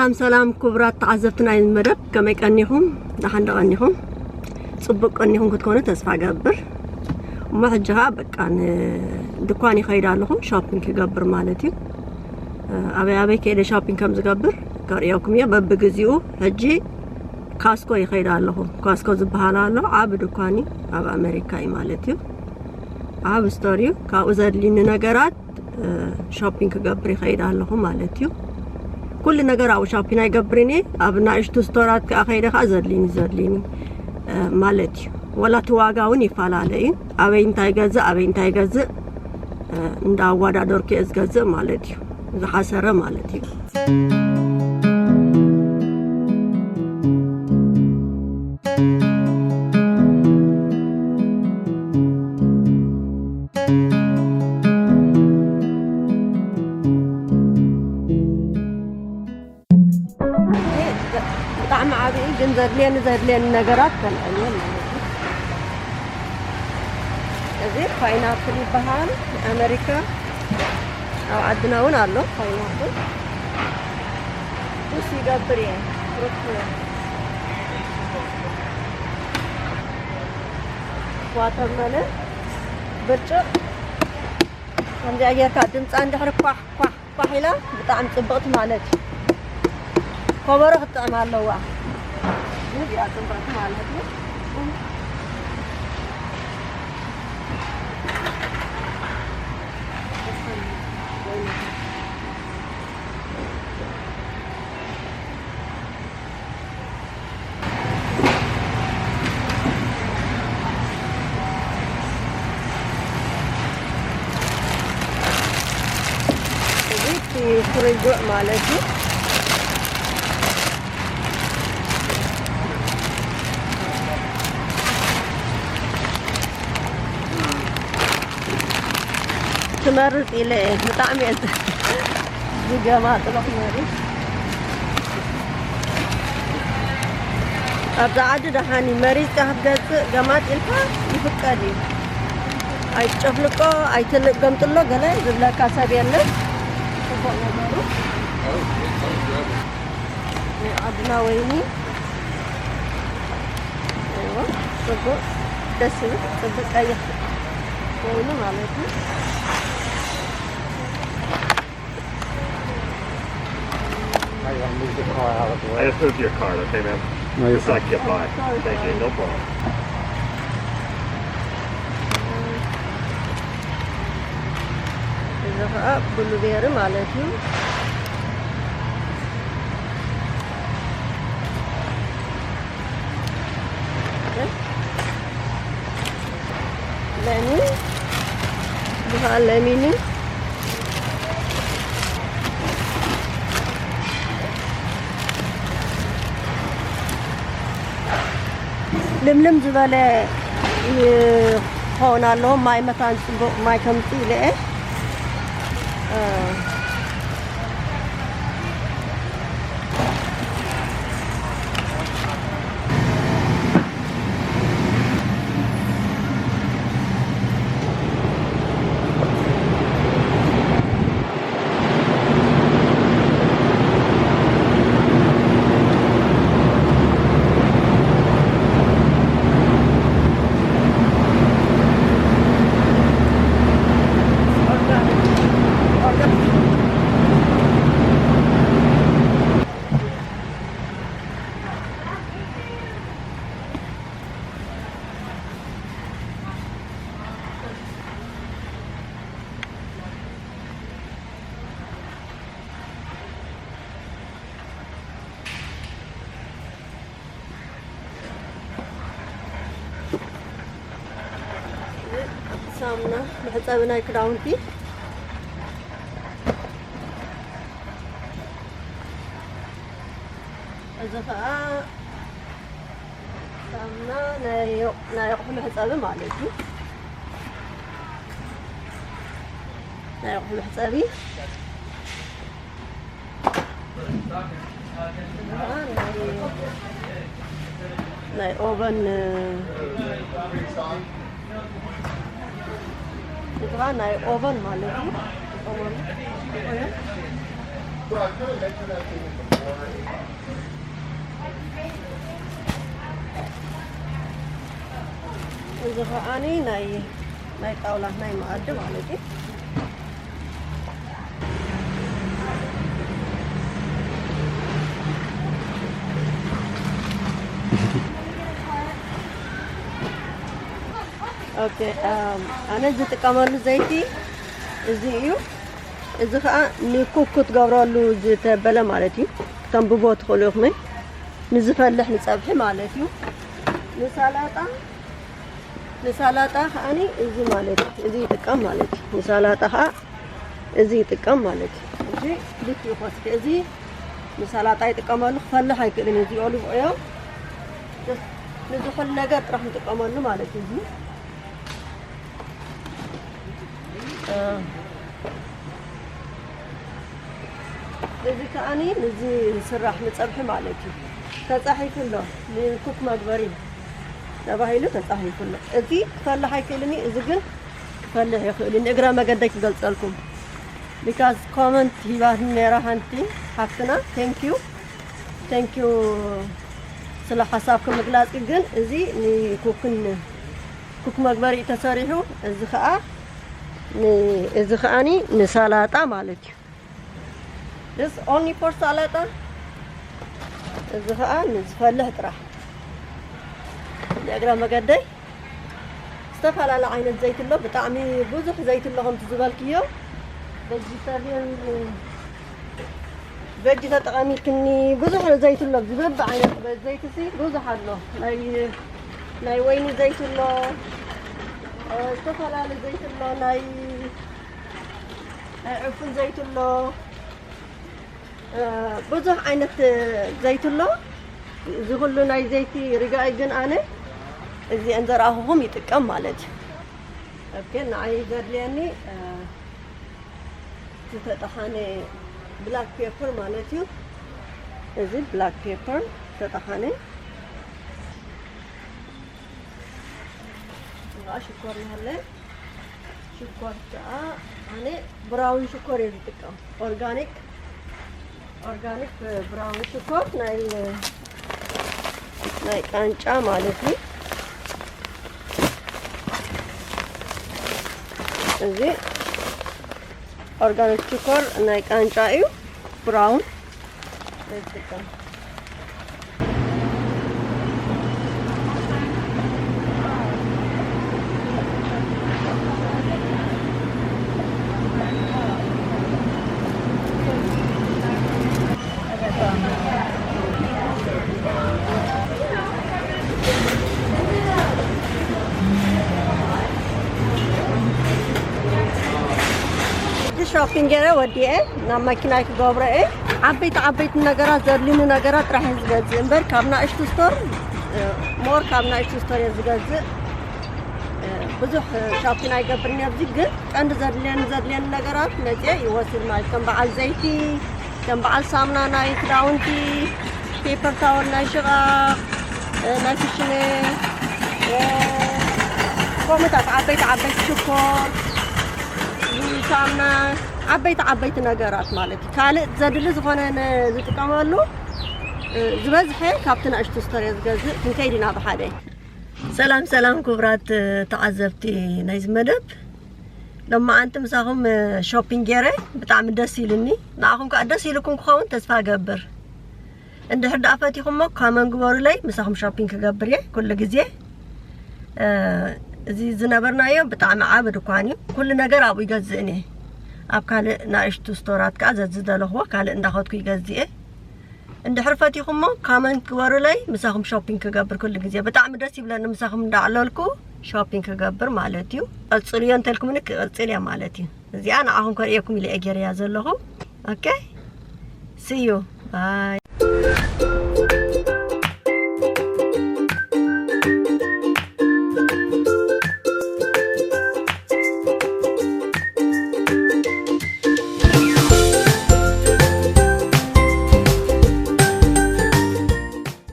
ሰላም ሰላም፣ ክቡራት ተዓዘብቲ ናይ መደብ፣ ከመይ ቀኒኹም? ደሓን ዶ ቀኒኹም? ጽቡቅ ቀኒኹም ክትኮኑ ተስፋ ገብር። እሞ ሕጂ ኸኣ በቃ ንድኳን ይኸይድ ኣለኹ፣ ሾፒንግ ክገብር ማለት እዩ። ኣበይ ኣበይ ከይደ ሾፒንግ ከም ዝገብር ከርእየኩም እየ በብግዚኡ። ሕጂ ካስኮ ይኸይድ ኣለኹ። ካስኮ ዝበሃል ኣሎ፣ ዓቢ ድኳን እዩ፣ ኣብ ኣመሪካ እዩ ማለት እዩ። ዓቢ ስቶር እዩ። ካብኡ ዘድልዩኒ ነገራት እ፣ ሾፒንግ ክገብር ይኸይድ ኣለኹ ማለት እዩ። ኩሉ ነገር ኣብኡ ሾፒንግ ኣይገብርን እየ። ኣብ ናእሽቱ ስቶራት ከኣ ከይደ ከኣ ዘድልዩኒ ዘድልዩኒ፣ እ፣ ማለት እዩ። ወላ እቲ ዋጋ እውን ይፈላለ እዩ። ኣበይ እንታይ ገዝእ፣ ኣበይ እንታይ ገዝእ፣ እ፣ እንዳኣወዳደርኩ እየ ዝገዝእ ማለት እዩ። ዝሓሰረ ማለት እዩ። ብጣዕሚ ዓብዪ ግን ዘድልየኒ ዘድልየኒ ነገራት ከልዕል እየ ማለት እዩ። እዚ ፓይናፕል ይበሃል። ኣመሪካ ኣብ ዓድና እውን ኣሎ ፓይናፕል። ጁስ ይገብር እየ። ፍሩት ዋተርመለን ብርጭቕ ከምዚኣ ጌርካ ድምፃ እንድሕሪ ኳሕ ኳሕ ኳሕ ኢላ ብጣዕሚ ፅብቕቲ ማለት እዩ። ኮበሮ ክትጥዕም ኣለዋ። ግን እዚኣ ፅብቕቲ ማለት እዩ። እዚ እቲ ፍርጉዕ ማለት እዩ። ክመርጽ ኢለ እየ። ብጣዕሚ እየ ዝ-፣ ዝገማጥሎ ክመርጽ። ኣብዛ ዓዲ ደሓን እዩ። መሪጽካ ክትገዝእ ገማጥ ኢልካ ይፍቀድ እዩ። ኣይትጨፍልቆ፣ ኣይትገምጥሎ ገለ ዝብለካ ሰብ የለን። ጽቡቕ ነገሩ። ናይ ዓድና ወይኒ። እዎ፣ ጽቡቕ፣ ደስ ዝብል፣ ጽቡቕ ቀይሕ ወይኒ ማለት እዩ። I just moved the car out of the way. I just moved your card, okay, ma'am? No, you're fine. Just like get by. Thank you, no problem. እዚ ኸኣ ብሉቤሪ ማለት እዩ። ለሚን፣ እዚ ኸኣ ለሚን። ልምልም ዝበለ ይኸውን ኣለዎ። ማይ መታን ጽቡቕ ማይ ከምጽእ ኢለ እየ። እ፣ ሳሙና መሕጸቢ ናይ ክዳውንቲ። እዚ ኸኣ ሳሙና ናይ፣ ናይ ኣቑሑ መሕጸቢ ማለት እዩ። ናይ ኣቑሑ መሕጸቢ። ናይ ኦቨን፣ እዚ ኸኣ ናይ ኦቨን ማለት እዩ። ኦቨን። እዚ ከዓኒ ናይ ናይ ጣውላ ናይ መኣዲ ማለት እዩ። ኦኬ፣ ኣም፣ ኣነ ዝጥቀመሉ ዘይቲ እዚ እዩ። እዚ ከዓ ንኩክ ክትገብረሉ ዝተበለ ማለት እዩ። ከተንብቦ ትኽእሉ ኢኹም። ንዝፈልሕ ንፀብሒ ማለት እዩ። ንሳላጣ ንሳላጣ ከዓኒ እዚ ማለት እዩ። እዚ ይጥቀም ማለት እዩ። ንሳላጣ ከዓ እዚ ይጥቀም ማለት እዩ። እዚ ልክ ይኸስከ እዚ ንሳላጣ ይጥቀመሉ ክፈልሕ ኣይክእልን እዩ። እዚ ኦሊቭ ኦዮ ንዝሑል ነገር ጥራሕ ንጥቀመሉ ማለት እዩ። እዚ እ፣ እዚ ከዓኒ ንዚ ዝስራሕ ንፀብሒ ማለት እዩ። ተፃሒፉ ኣሎ፣ ንኩክ መግበሪ ተባሂሉ ተፃሒፉ ኣሎ። እዚ ክፈልሕ ኣይክእልን እዩ። እዚ ግን ክፈልሕ ይኽእል እዩ። ንእግረ መገደይ ክገልፀልኩም። ቢካዝ ኮመንት ሂባ ነራ ሓንቲ ሓፍትና፣ ቴንኪዩ፣ ቴንኪዩ ስለ ሓሳብኩም ምግላፂ። ግን እዚ ንኩክን ኩክ መግበሪ እዩ ተሰሪሑ። እዚ ከዓ ን-፣ እዚ ከዓኒ ንሳላጣ ማለት እዩ። This only for ሳላጣ። እዚ ከዓ ንዝፈልሕ ጥራሕ። ንእግረ መገደይ ዝተፈላለ ዓይነት ዘይቲ ኣሎ። ብጣዕሚ ብዙሕ ዘይቲ ኣሎ ከምቲ ዝበልክዮ። ቨጂተሪያን ቨጂ ተጠቐሚልክኒ ብዙሕ ዘይቲ ኣሎ። ዝበብ ዓይነት ዘይቲ ሲ ብዙሕ ኣሎ። ናይ፣ ናይ ወይኒ ዘይቲ ኣሎ። እ፣ ዝተፈላለ ዘይቲ ኣሎ። ናይ፣ ናይ ዕፉን ዘይቲ ኣሎ። እ፣ ብዙሕ ዓይነት ዘይቲ ኣሎ። እዚ ኩሉ ናይ ዘይቲ ርጋይ ግን ኣነ እዚአን ዘርኣኹኹም ይጥቀም ማለት እዩ። ኦኬ፣ ንዓይ ዘድልየኒ፣ እ፣ ዝተጠሓነ ብላክ ፔፐር ማለት እዩ። እዚ ብላክ ፔፐር ዝተጠሓነ ሽኮር ይሃለ። ሽኮር ከዓ ኣነ ብራውን ሽኮር እየ ዝጥቀም። ኦርጋኒክ፣ ኦርጋኒክ ብራውን ሽኮር ናይ፣ ናይ ቃንጫ ማለት እዩ። እዚ ኦርጋኒክ ሽኮር ናይ ቃንጫ እዩ። ብራውን ይጥቀም። ሾፒንግ ገይረ ወዲኤ ናብ መኪናይ ክገብሮ እየ። ዓበይቲ ዓበይቲ ነገራት ዘድልዩኒ ነገራት ጥራሕ እየ ዝገዝእ እምበር ካብ ናእሽቱ ስቶር፣ እ፣ ሞር ካብ ናእሽቱ ስቶር እየ ዝገዝእ። እ፣ ብዙሕ ሾፒንግ ኣይገብርን እየ ኣብዚ፣ ግን ቀንዲ ዘድልየኒ ዘድልየኒ ነገራት መፅየ ይወስድ ማለት ከም በዓል ዘይቲ፣ ከም በዓል ሳሙና ናይ ክዳውንቲ፣ ፔፐር ታወል ናይ ሽቓቕ፣ እ፣ ናይ ክሽነ፣ እ፣ ከምኡታት ዓበይቲ ዓበይቲ ሽኮር፣ ሳሙና፣ ዓበይቲ ዓበይቲ ነገራት ማለት እዩ። ካልእ ዘድሊ ዝኾነ ን-፣ ዝጥቀመሉ፣ እ፣ ዝበዝሐ ካብቲ ንእሽቱ ስቶር እየ ዝገዝእ። ክንከይድ ኢና ብሓደ። ሰላም ሰላም ክቡራት፣ እ፣ ተዓዘብቲ ናይዚ መደብ፣ ሎማዓንቲ ምሳኹም፣ እ፣ ሾፒንግ ገይረ ብጣዕሚ ደስ ኢሉኒ። ንዓኹም ከዓ ደስ ኢሉኩም ክኸውን ተስፋ እገብር። እንድሕር ደኣ ፈቲኹሞ ካመን ግበሩለይ፣ ምሳኹም ሾፒንግ ክገብር እየ ኩሉ ግዜ። እ፣ እዚ ዝነበርናዮ ብጣዕሚ ዓቢ ድኳን እዩ። ኩሉ ነገር ኣብኡ ይገዝእን እየ። ኣብ ካልእ ናእሽቱ ስቶራት ከዓ ዘዝደለኽዎ ካልእ እንዳኸድኩ ይገዝእ እየ። እንድሕር ፈቲኹሞ ካመንት ግበሩለይ፣ ምሳኹም ሾፒንግ ክገብር ኩሉ ግዜ። ብጣዕሚ ደስ ይብለኒ ምሳኹም እንዳዕለልኩ ሾፒንግ ክገብር ማለት እዩ። ቀጽልዮ እንተልኩምኒ ክቕጽል እየ ማለት እዩ። እዚኣ ንዓኹም ከርእየኩም ኢለ እየ ገይረያ ዘለኹ። ኦኬ፣ see you፣ ባይ።